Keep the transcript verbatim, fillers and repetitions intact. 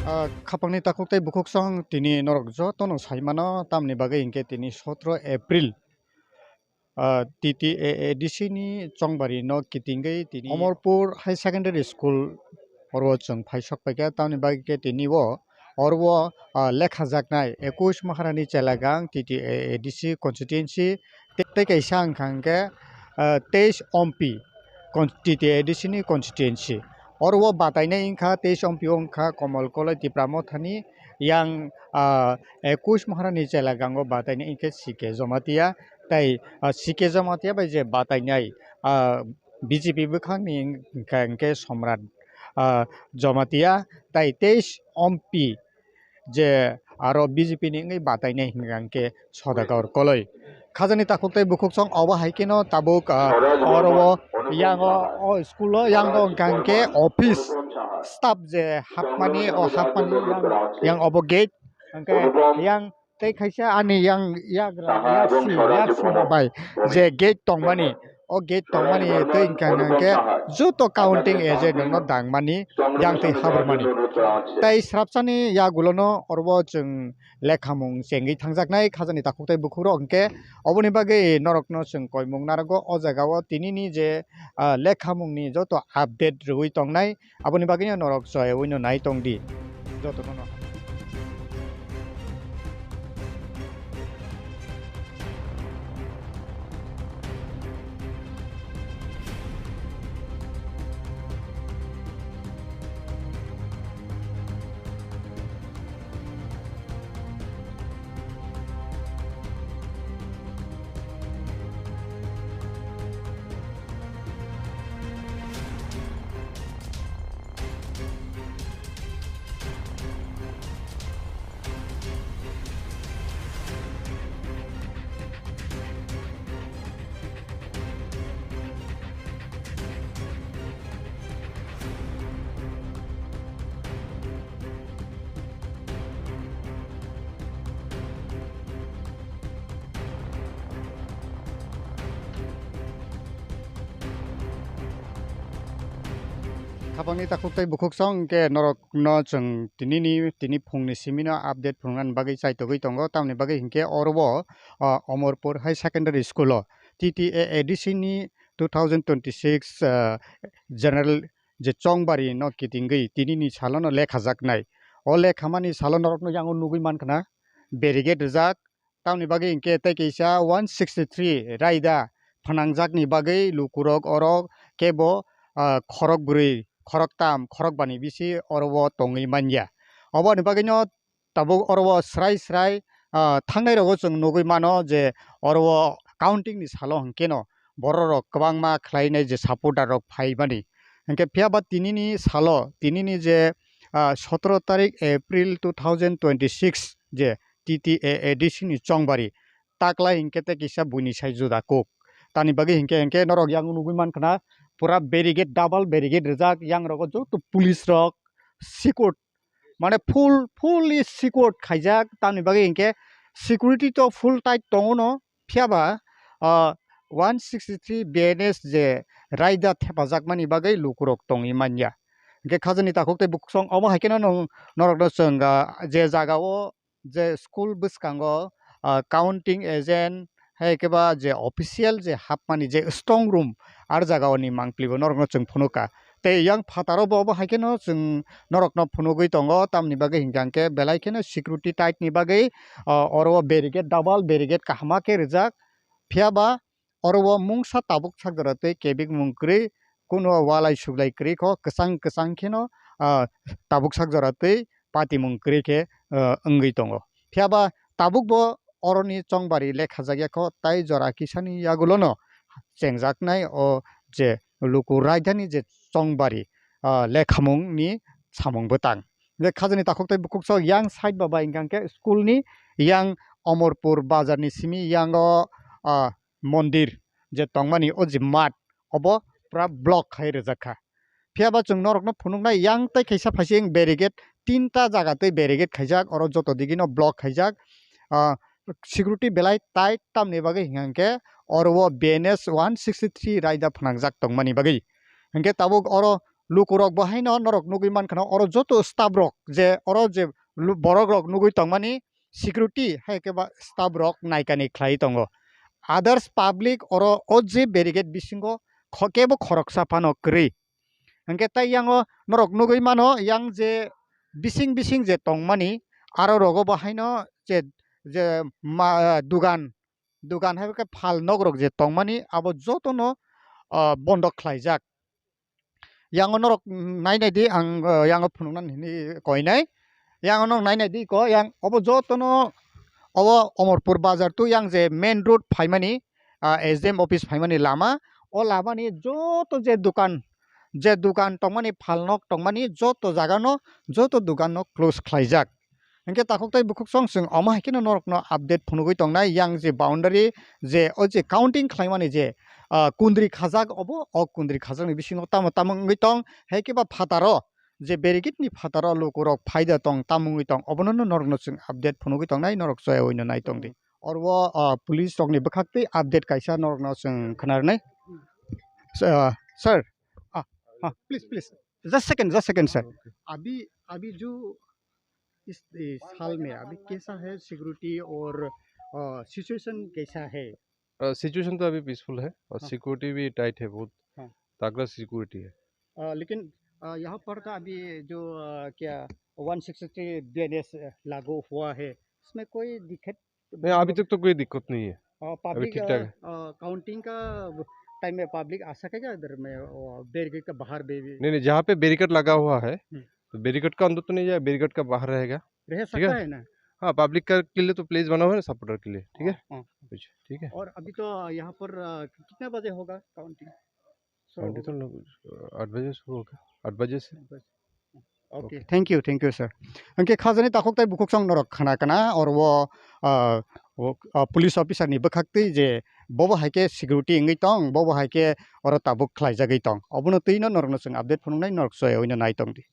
Ah, khapangni takhuk tei bukhuksong tini norok jotono sai mano, tamni bagwi hinkhe tini sotro April, ah, T T A A D C ni chongbari no kitingwi tini Omorpur High Secondary School oro chwng phai sok paikha, tamni bagwi khe tini o oro, ah, lekhajaknai ekush Maharani Chelagang T T A A D C constituency tei, tei kaisa wngkha hinkhe, ah, teis Ompi con-, T T A A D C ni constituency. Oro o batainai wngkha teis Ompi o wngkha Komol Koloi Tipra Mothani, yang, ah, ekush Maharani Chelagang o batainai wngkhe C K Jomatia, tei, ah, C K Jomatia bai je batainai, ah, B J P bwkhakni wngkha hinkhe Somrat, ah, Jomatia, tei teis Ompi je aro B J P ni wngwi batainai hwnka hinkhe Sodagar Koloi. Khajani takhuk tei bukhuksong obo hai kheno tabuk, ah, oro o yang o, o school o yang o wngkha hinkhe office staff je hapmani, o hapmani yang, yang obo gate, hinkhe yang tei kaisa ani yang yagra, yaksi, yaksi bai je gate tongmani, o gate tongmani tei wngkha hinkhe joto counting agent no dangmani, yang tei habrumani. Tei srapsani yagulono oro o chwng lekhamung chengwi thangjaknai khajani takhuk tei bukhukrok hinkhe oboni bagwi norokno chwng koimung narwgo o jaga o tinini je, ah, lekhamungni joto update rwui tongnai. Aboni bagwino norok chayawino nai tong di. Jotono no. Khapangni takhuk tei bukhuksong hinkhe norokno chwng tinini, tini phungni simino update phunuknani bagwi chaitogwi tongo. Tamoni bagwi hinkhe oro o, ah, Omorpur High Secondary School o T T A A D C ni two thousand twenty-six, ah, general je chongbari no kitingwi tinini salono lekhajaknai. O lekhamani salo norokno yango nugwi mankha na barricade rijak. Tamoni bagwi hinkhe tei kisa one sixty three raida phnangjakni bagwi lukurok oro kebo, ah, khorok bwrwi, khorok tam, khorok bani bisi oro o tongwi manya. Oboni bagwino tabuk oro o srai srai, ah, thangnai rogo chwng nugwi mano je oro o counting ni salo hinkhe no borok rok kwbangma khlainai je supporter rok phaimani. Hinkhe phiya ba tinini salo, tinini je, ah, sotoro tarik April two thousand twenty-six je T T A A D C ni chongbari taklai hinkhe tei kisa buini sai juda kuk. Tamoni bagwi hinkhe, hinkhe norok yang nugwi mankha na pura barricade, double barricade rijak, yang rogo joto police rok secure mane full, fully secure khaijak, tamoni bagwi hinkhe security to full tight tongo no, phiya ba, ah, one sixty three B N S je raida thepajakmani bagwi lukurok tongwi manya. Hinkhe khajani takhuk tei bukhuk song omo hai kheno no-, norokno chwng, ah, je jaga o je school bwskango, ah, counting agent, hai khe ba je official je hapmani je strong room, ar jaga oni mangpili bo norokno chwng phunukha. Tei yang phataro bo obo hai kheno chwng norokno phunugwi tongo, tamni bagwi hinkha hinkhe belai kheno security tight ni bagwi, ah, oro o barricade, double barricade kaham khe rijak. Phiya ba Oro o mungsa tabuk sak jora twi kebik mung kwrwi, kuno walai suglai kwrwi kho, kwchang kwchang kheno, ah, tabuk sak jora twi patimung kwrwi khe, ah, wngwi tongo. Phiya ba tabuk bo oroni chongbari lekha jak ya kho, tai jora kisani yagulono chengjaknai o je luku raidani je chongbari, ah, lekhamung ni samung bwtang. Je khajani takhuk tei bukhuk sok yang side ba bai hwnkha khe school ni yang Omorpur bazar ni simi yang o, ah, mondir je tongmani o je mat obo pura block khai rijak kha. Phiya ba chwng norokno phunuknai yang tei kaisa phaising barricade tinta jaga tei barricade khaijak, oro joto digino block khaijak. Ah, security belai tight tamni bagwi hwnkha khe oro o B N S one sixty three raida phwnangjak tongmani bagwi. Hwnkhe tabuk oro lukurok bo haino norok nugwi mankha no, oro joto staff rok je oro je lu-, borok rok nugwi tongmani security hai khe ba staff rok naikani khlai tongo. Others public oro o je barricade bisingo kho-, kebo khoroksa phano kwrwi. Hwnkhe tai yango norok nugwi mano yang je bising bising je tongmani aro rogo bo haino je, je ma-, dugan, dugan hai khe phal nok rok je tongmani abo jotono, ah, bondo khlaijak. Yango norok, mm, nai nai di ang, uh, yango phunuknani hinwi koinai. Yango norok nai nai di ko, yang obo jotono obo Omorpur bazar tu yang je main road phaimani, ah, S D M office phaimani lama, o lamani joto je dukan, je dukan tongmani, phalnok tongmani joto jagano, joto dukanno close khlaijak. Hwnkhe takhuk tei bukhuk song chwng omo hai kheno norokno update phunugwi tongnai, yang je boundary je o je counting khlaimani je, ah, kundri khajak obo, o kundri khajakni bisingo tamo tamo wngwi tong, hai khe ba phataro je barricade ni phataro lukurok phaida tong, tamo wngwi tong, obono no norokno chwng update phunugwi tongnai, norok choya wino nai tongdi. Oro o, ah, police rokni bwkhaktwi update kaisa norokno chwng khna rwnai. Sir, ah, sir, ah, ah, please, please, just second, just second, sir. Okay. अभी, अभी जो इस, इस साल में अभी कैसा है सिक्योरिटी और, अ, सिचुएशन कैसा है? अ, सिचुएशन तो अभी पीसफुल है और हाँ। सिक्योरिटी भी टाइट है बहुत, हाँ। तगड़ा सिक्योरिटी है। अ, लेकिन, अ, यहाँ पर का अभी जो, अ, क्या one sixty three B N S लागू हुआ है, इसमें कोई दिक्कत नहीं, अभी तक तो कोई दिक्कत नहीं है। अ, अभी पब्लिक, ठीक ठाक अ, है। अ, काउंटिंग का टाइम में पब्लिक आ सकेगा इधर में, अ, बैरिकेड का बाहर भी, भी? नहीं, नहीं, जहाँ पे बैरिकेड लगा हुआ है, हम्म। तो बैरिकेड का अंदर तो नहीं जाए, बैरिकेड का बाहर रहेगा। रह ठीक है? सकता है ना? हाँ, पब्लिक का, के लिए तो प्लेस बना हुआ है ना, सपोर्टर के लिए, ठीक है? हाँ, हाँ। कुछ, ठीक है? और अभी तो यहाँ पर, अ, कितना बजे होगा काउंटिंग? शुरू काउंटिंग तो होगा? लोग, अ, आठ बजे शुरू होगा, आठ बजे से। आठ बजे। OK, OK। Thank you, thank you, sir. Hwnkhe khajani takhuk tei bukhuk song norok khna kana oro o, ah, o, ah, police officer ni bwkhaktwi je bobo hai khe security wngwi tong, bobo hai khe oro tabuk khlaijagwi tong. Obono twino norokno chwng update phunuknai, norok soya wino nai tongdi.